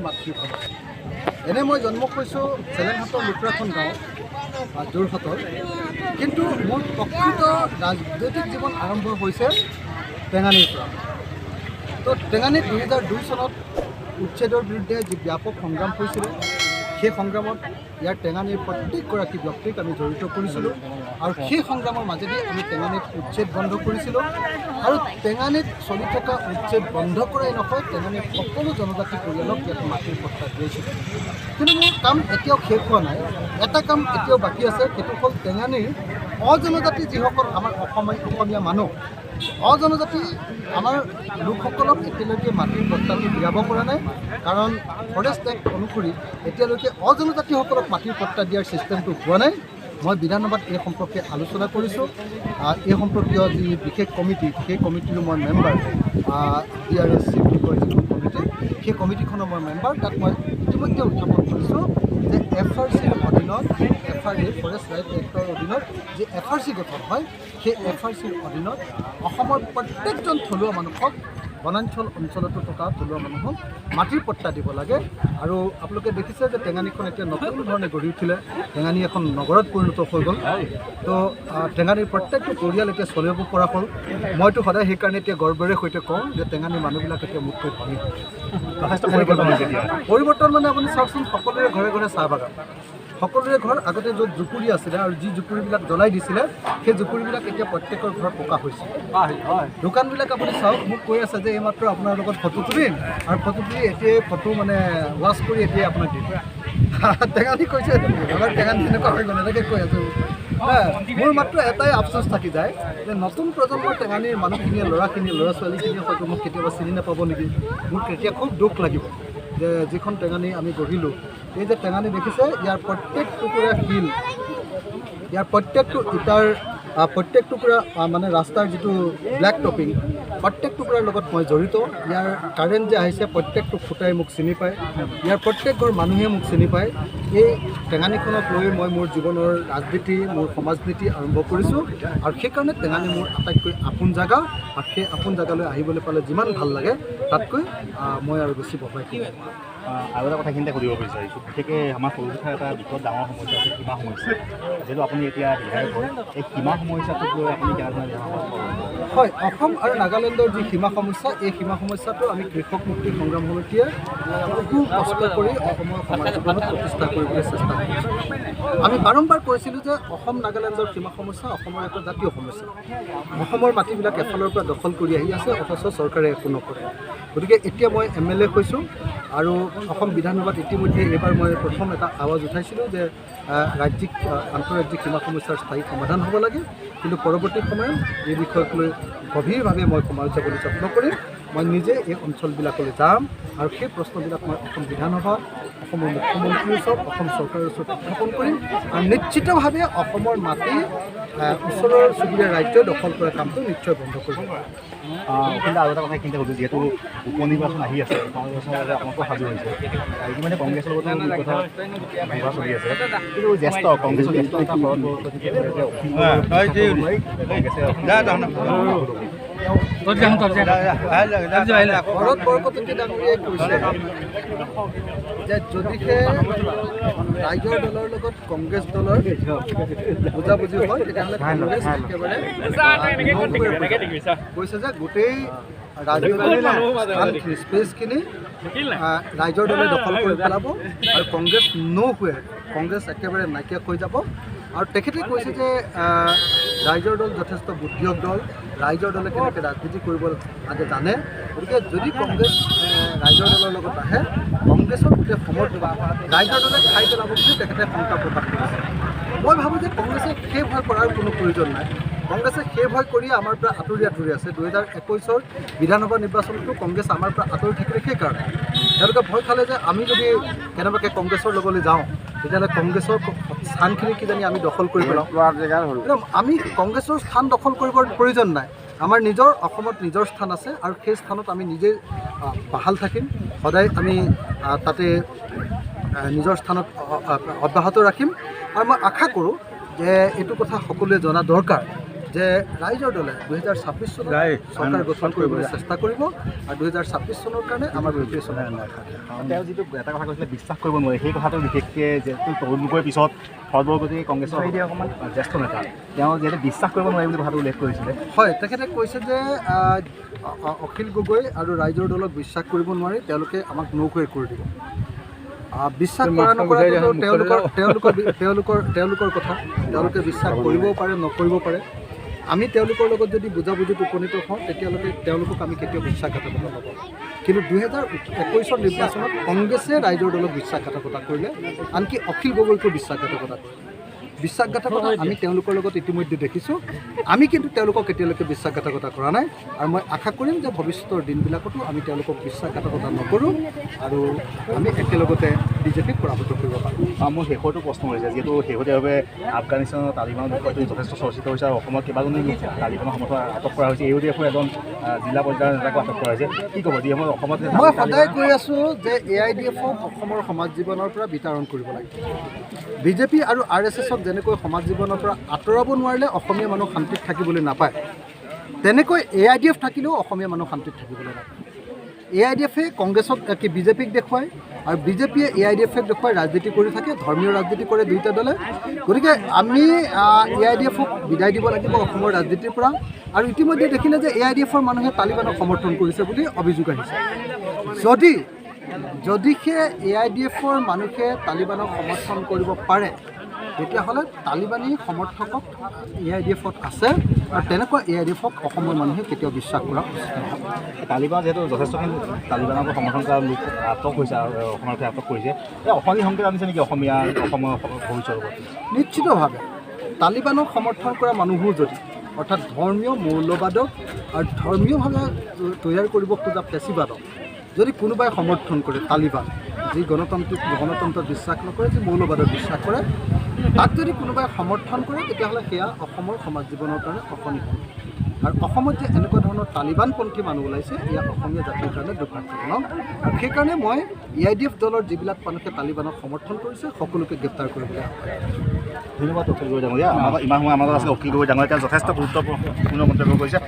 মাতৃভাষা। এনে মই জন্ম হৈছোঁ চেলেংহাটৰ লুকুৰাখন গাঁও, যোৰহাটৰ, কিন্তু মোৰ প্ৰকৃত ৰাজনৈতিক জীৱন আৰম্ভ হৈছে টেঙানীৰ পৰা। তো টেঙানীত 2002 চনত উচ্ছেদৰ বিৰুদ্ধে যি ব্যাপক সংগ্ৰাম হৈছিলে, সেই সংগ্ৰামত ইয়াৰ টেঙানীৰ প্ৰত্যেকগৰাকী ব্যক্তিক আমি জড়িত কৰিছিলোঁ আৰু সেই সংগ্ৰামৰ মাজেদি আমি টেঙানীত উচ্ছেদ বন্ধ কৰিছিলোঁ। আৰু টেঙানীত চলি থকা উচ্ছেদ বন্ধ কৰাই নহয়, টেঙানীৰ সকলো জনজাতি পৰিয়ালক ইয়াত মাটিৰ পট্টা দিয়েছিলোঁ। কিন্তু মোৰ কাম এতিয়াও শেষ হোৱা নাই, এটা কাম এতিয়াও বাকী আছে। সেইটো হ'ল টেঙানীৰ অজনজাতি যিসকল আমাৰ অসমীয়া মানুহ, অজনজাতি আমাৰ লোকসকলক এতিয়ালৈকে মাটিৰ পট্টাটো দিয়াব পৰা নাই। কাৰণ ফৰেষ্ট এক্ট অনুসৰি এতিয়ালৈকে অজনজাতিসকলক মাটিৰ পট্টা দিয়াৰ ছিষ্টেমটো হোৱা নাই। মই বিধানসভাত এই সম্পৰ্কে আলোচনা কৰিছোঁ। এই সম্পৰ্কীয় যি বিশেষ কমিটি, সেই কমিটিৰো মই মেম্বাৰ, DRSC বুলি কয় যিখন কমিটি, সেই কমিটিখনৰ মই মেম্বাৰ। তাত মই ইতিমধ্যে উত্থাপন কৰিছোঁ যে FRCৰ অধীনত, FRA forest right এক্টৰ অধীনত যি FRC গঠন হয়, সেই FRCৰ অধীনত অসমৰ প্ৰত্যেকজন থলুৱা মানুহক, বনাঞ্চল অঞ্চলতো থকা থলুৱা মানুহক মাটিৰ পট্টা দিব লাগে। আৰু আপোনালোকে দেখিছে যে টেঙানীখন এতিয়া নতুন ধৰণে গঢ়ি উঠিলে, টেঙানী এখন নগৰত পৰিণত হৈ গ'ল। তো টেঙানীৰ প্ৰত্যেকটো পৰিয়াল এতিয়া চলিব পৰা হ'ল। মইতো সদায় সেইকাৰণে এতিয়া গৰ্বেৰে সৈতে কওঁ যে টেঙানীৰ মানুহবিলাক এতিয়া মোতকৈ ধনী। যথেষ্ট পৰিৱৰ্তন হৈছে এতিয়া। পৰিৱৰ্তন মানে আপুনি চাওকচোন, সকলোৰে ঘৰে ঘৰে চাহ বাগান, সকলোৰে ঘৰ আগতে য'ত জুপুৰি আছিলে আৰু যি জুপুৰিবিলাক জ্বলাই দিছিলে, সেই জুপুৰিবিলাক এতিয়া প্ৰত্যেকৰ ঘৰ পকা হৈছে। দোকানবিলাক আপুনি চাওক, মোক কৈ আছে যে এইমাত্ৰ আপোনাৰ লগত ফটো তুলিম আৰু ফটো তুলি এতিয়াই ফটো মানে ৱাছ কৰি এতিয়াই আপোনাক দিম। টেঙানী কৈছে, আমাৰ টেঙানী এনেকুৱা হৈ গ'ল, এনেকৈ কৈ আছোঁ। মোৰ মাত্ৰ এটাই আফচোচ থাকি যায় যে নতুন প্ৰজন্মৰ টেঙানীৰ মানুহখিনিয়ে, ল'ৰাখিনিয়ে, ল'ৰা ছোৱালীখিনিয়ে হয়তো মোক কেতিয়াবা চিনি নাপাব নেকি। মোক তেতিয়া খুব দুখ লাগিব যে যিখন টেঙানী আমি গঢ়িলোঁ, এই যে টেঙানী দেখিছে, ইয়াৰ প্ৰত্যেক টুকুৰা শিল, ইয়াৰ প্ৰত্যেকটো ইটাৰ, প্ৰত্যেক টুকুৰা মানে ৰাস্তাৰ যিটো ব্লেক টপিং, প্ৰত্যেক টুকুৰাৰ লগত মই জড়িত। ইয়াৰ কাৰেণ্ট যে আহিছে, প্ৰত্যেকটো খুঁটাই মোক চিনি পায়, ইয়াৰ প্ৰত্যেক ঘৰ মানুহে মোক চিনি পায়। এই টেঙানীখনক লৈ মই মোৰ জীৱনৰ ৰাজনীতি, মোৰ সমাজনীতি আৰম্ভ কৰিছোঁ আৰু সেইকাৰণে টেঙানী মোৰ আটাইতকৈ আপোন জেগা। আৰু সেই আপোন জেগালৈ আহিবলৈ পালে যিমান ভাল লাগে, তাতকৈ মই আৰু বেছি বঢ়াই থাকিম। আৰু এটা কথাখিনিতে সুধিব বিচাৰিছোঁ, বিশেষকৈ আমাৰ সৰুপথাৰ এটা বিকট ডাঙৰ সমস্যা আছে, সীমা সমস্যা। যিহেতু আপুনি এতিয়া বিধায়ক হয়, এই সীমা সমস্যাটোক লৈ আপুনি কেনেধৰণে বিধানসভাত? হয়, অসম আৰু নাগালেণ্ডৰ যি সীমা সমস্যা, এই সীমা সমস্যাটো আমি কৃষক মুক্তি সংগ্ৰাম সমিতিয়ে বহু কষ্ট কৰি অসমৰ সমাজ জীৱনত প্ৰতিষ্ঠা কৰিবলৈ চেষ্টা কৰিছোঁ। আমি বাৰম্বাৰ কৈছিলোঁ যে অসম নাগালেণ্ডৰ সীমা সমস্যা অসমৰ এটা জাতীয় সমস্যা। অসমৰ মাটিবিলাক এফালৰ পৰা দখল কৰি আহি আছে, অথচ চৰকাৰে একো নকৰে। গতিকে এতিয়া মই MLA হৈছোঁ আৰু অসম বিধানসভাত ইতিমধ্যে এইবাৰ মই প্ৰথম এটা আৱাজ উঠাইছিলোঁ যে ৰাজ্যিক, আন্তঃৰাজ্যিক সীমা সমস্যাৰ স্থায়ী সমাধান হ'ব লাগে। কিন্তু পৰৱৰ্তী সময়ত এই বিষয়ক লৈ গভীৰভাৱে মই সমাজ যাবলৈ যত্ন কৰিম। মই নিজে এই অঞ্চলবিলাকলৈ যাম আৰু সেই প্ৰশ্নবিলাক মই অসম বিধানসভা, অসমৰ মুখ্যমন্ত্ৰীৰ ওচৰত, অসম চৰকাৰৰ ওচৰত উত্থাপন কৰিম আৰু নিশ্চিতভাৱে অসমৰ মাটি ওচৰৰ চুবুৰীয়া ৰাজ্যই দখল কৰা কামটো নিশ্চয় বন্ধ কৰিব। কিন্তু আৰু এটা কথা এইখিনিতে সুধোঁ, যিহেতু উপ নিৰ্বাচন আহি আছে, উপ নিৰ্বাচনৰ বাবে আপোনালোকো সাজু হৈছে, ইতিমধ্যে কংগ্ৰেছৰ লগতো কথা বিবাহ চলি আছে, কিন্তু জ্যেষ্ঠ কংগ্ৰেছৰ জ্যেষ্ঠ নেতা শৰৎ বৰকটকীয়ে শৰৎ বৰকটকী ডাঙৰীয়াই কৈছে যে যদিহে ৰাইজৰ দলৰ লগত কংগ্ৰেছ দলৰ বুজাবুজি হয়, তেতিয়াহ'লে কংগ্ৰেছ একেবাৰে কৈছে যে গোটেই ৰাজনৈতিক স্পেচখিনি ৰাইজৰ দলে দখল কৰি পেলাব আৰু কংগ্ৰেছ ন'হোৱে, কংগ্ৰেছ একেবাৰে নাইকিয়া হৈ যাব। আৰু তেখেতে কৈছে যে ৰাইজৰ দল যথেষ্ট বুদ্ধিয়ক দল, ৰাইজৰ দলে কেনেকৈ ৰাজনীতি কৰিব লাগে জানে। গতিকে যদি কংগ্ৰেছ ৰাইজৰ দলৰ লগত আহে, কংগ্ৰেছৰ গোটেই সমৰ্থন ৰাইজৰ দলে খাই পেলাব বুলি তেখেতে শংকা প্ৰকাশ কৰিছে। মই ভাবোঁ যে কংগ্ৰেছে সেই ভয় কৰাৰ কোনো প্ৰয়োজন নাই। কংগ্ৰেছে সেই ভয় কৰি আমাৰ পৰা আঁতৰি আঁতৰি আছে। 2021ৰ বিধানসভা নিৰ্বাচনতো কংগ্ৰেছ আমাৰ পৰা আঁতৰি থাকিলে, সেইকাৰণে তেওঁলোকে ভয় খালে যে আমি যদি কেনেবাকৈ কংগ্ৰেছৰ লগলৈ যাওঁ, তেতিয়াহ'লে কংগ্ৰেছৰ স্থানখিনি কিজানি আমি দখল কৰি পেলাওঁ। আমি কংগ্ৰেছৰ স্থান দখল কৰিবৰ প্ৰয়োজন নাই। আমাৰ নিজৰ অসমত নিজৰ স্থান আছে আৰু সেই স্থানত আমি নিজেই বাহাল থাকিম। সদায় আমি তাতে নিজৰ স্থানত অব্যাহত ৰাখিম। আৰু মই আশা কৰোঁ যে এইটো কথা সকলোৱে জনা দৰকাৰ যে ৰাইজৰ দলে 2026 চনত চৰকাৰ গঠন কৰিবলৈ চেষ্টা কৰিব আৰু 2026 চনৰ কাৰণে আমাৰ প্ৰিপেৰেশ্যন। তেওঁ যিটো এটা কথা কৈছিলে বিশ্বাস কৰিব নোৱাৰে, সেই কথাটো বিশেষকৈ যিহেতু তৰুণ গগৈৰ পিছত শৰৎ বৰকটকী কংগ্ৰেছৰ জ্যেষ্ঠ নেতা, তেওঁ যিহেতু বিশ্বাস কৰিব নোৱাৰে বুলি কথাটো উল্লেখ কৰিছিলে। হয়, তেখেতে কৈছে যে অখিল গগৈ আৰু ৰাইজৰ দলক বিশ্বাস কৰিব নোৱাৰি, তেওঁলোকে আমাক নৌকৈ কৰি দিব। বিশ্বাস কৰা নকৰাটো তেওঁলোকৰ তেওঁলোকৰ তেওঁলোকৰ তেওঁলোকৰ কথা, তেওঁলোকে বিশ্বাস কৰিবও পাৰে নকৰিব পাৰে। আমি তেওঁলোকৰ লগত যদি বুজাবুজিত উপনীত হওঁ তেতিয়ালৈকে তেওঁলোকক আমি কেতিয়াও বিশ্বাসঘাতকতা নকৰোঁ। কিন্তু 2021ৰ নিৰ্বাচনত কংগ্ৰেছে ৰাইজৰ দলক বিশ্বাসঘাতকতা কৰিলে, আনকি অখিল গগৈকো বিশ্বাসঘাতকতা কৰিলে। বিশ্বাসঘাতকতা আমি তেওঁলোকৰ লগত ইতিমধ্যে দেখিছোঁ, আমি কিন্তু তেওঁলোকক এতিয়ালৈকে বিশ্বাসঘাতকতা কৰা নাই। আৰু মই আশা কৰিম যে ভৱিষ্যতৰ দিনবিলাকতো আমি তেওঁলোকক বিশ্বাসঘাতকতা নকৰোঁ আৰু আমি একেলগতে বিজেপিক পৰাভূত কৰিব পাৰোঁ। মোৰ শেষৰটো প্ৰশ্ন হৈছে, যিহেতু শেহতীয়াভাৱে আফগানিস্তানৰ তালিবানৰ বিষয়টো যথেষ্ট চৰ্চিত হৈছে আৰু অসমত কেইবাজনো লোক তালিবানৰ সমৰ্থক আটক কৰা হৈছে, এ ডি এফৰ এজন জিলা পৰ্যায়ৰ নেতাকো আটক কৰা হৈছে, কি ক'ব যি সময়ত অসমত? মই সদায় কৈ আছোঁ যে এ I D এফক অসমৰ সমাজ জীৱনৰ পৰা বিতৰণ কৰিব লাগে। বিজেপি আৰু আৰ এছ এছক যেনেকৈ সমাজ জীৱনৰ পৰা আঁতৰাব নোৱাৰিলে অসমীয়া মানুহ শান্তিত থাকিবলৈ নাপায়, তেনেকৈ এ I D F থাকিলেও অসমীয়া মানুহ শান্তিত থাকিবলৈ নাপায়। এ I D এফে কংগ্ৰেছক কি বিজেপিক দেখুৱায় আৰু বিজেপিয়ে এ I D এফক দেখুৱাই ৰাজনীতি কৰি থাকে, ধৰ্মীয় ৰাজনীতি কৰে দুয়োটা দলে। গতিকে আমি এ I D এফক বিদায় দিব লাগিব অসমৰ ৰাজনীতিৰ পৰা। আৰু ইতিমধ্যে দেখিলে যে এ I D এফৰ মানুহে তালিবানক সমৰ্থন কৰিছে বুলি অভিযোগ আহিছে। যদিহে এ I D এফৰ মানুহে তালিবানক সমৰ্থন কৰিব পাৰে, তেতিয়াহ'লে তালিবানী সমৰ্থকক এ I D এফত আছে আৰু তেনেকুৱা এ I D এফক অসমৰ মানুহে কেতিয়াও বিশ্বাস কৰা উচিত নহয়। তালিবান যিহেতু যথেষ্টখিনি তালিবানক সমৰ্থন কৰা লোক আটক হৈছে আৰু অসমৰ আটক কৰিছে, এই অসমী সংকেত আনিছে নেকি অসমীয়া অসমৰ ভৱিষ্যতৰ ওপৰত? নিশ্চিতভাৱে তালিবানক সমৰ্থন কৰা মানুহো যদি অৰ্থাৎ ধৰ্মীয় মৌলবাদক আৰু ধৰ্মীয়ভাৱে তৈয়াৰ কৰিব খোজা ফেচিবাদক যদি কোনোবাই সমৰ্থন কৰে, তালিবান যি গণতন্ত্ৰত বিশ্বাস নকৰে, যি মৌলবাদত বিশ্বাস কৰে, তাক যদি কোনোবাই সমৰ্থন কৰে তেতিয়াহ'লে সেয়া অসমৰ সমাজ জীৱনৰ কাৰণে অশনি সংকেত। আৰু অসমত যে এনেকুৱা ধৰণৰ তালিবানপন্থী মানুহ ওলাইছে, এয়া অসমীয়া জাতিৰ কাৰণে দুৰ্ভাগ্যজনক। আৰু সেইকাৰণে মই এ I D F দলৰ যিবিলাক মানুহে তালিবানক সমৰ্থন কৰিছে সকলোকে গ্ৰেপ্তাৰ কৰিবলৈ আহ্বান। ধন্যবাদ অখিল গগৈ ডাঙৰীয়া। আমাৰ ইমান সময় আমাৰ লগত আছে অখিল গগৈ ডাঙৰীয়া, তেওঁ যথেষ্ট গুৰুত্বপূৰ্ণ মন্তব্য কৰিছে।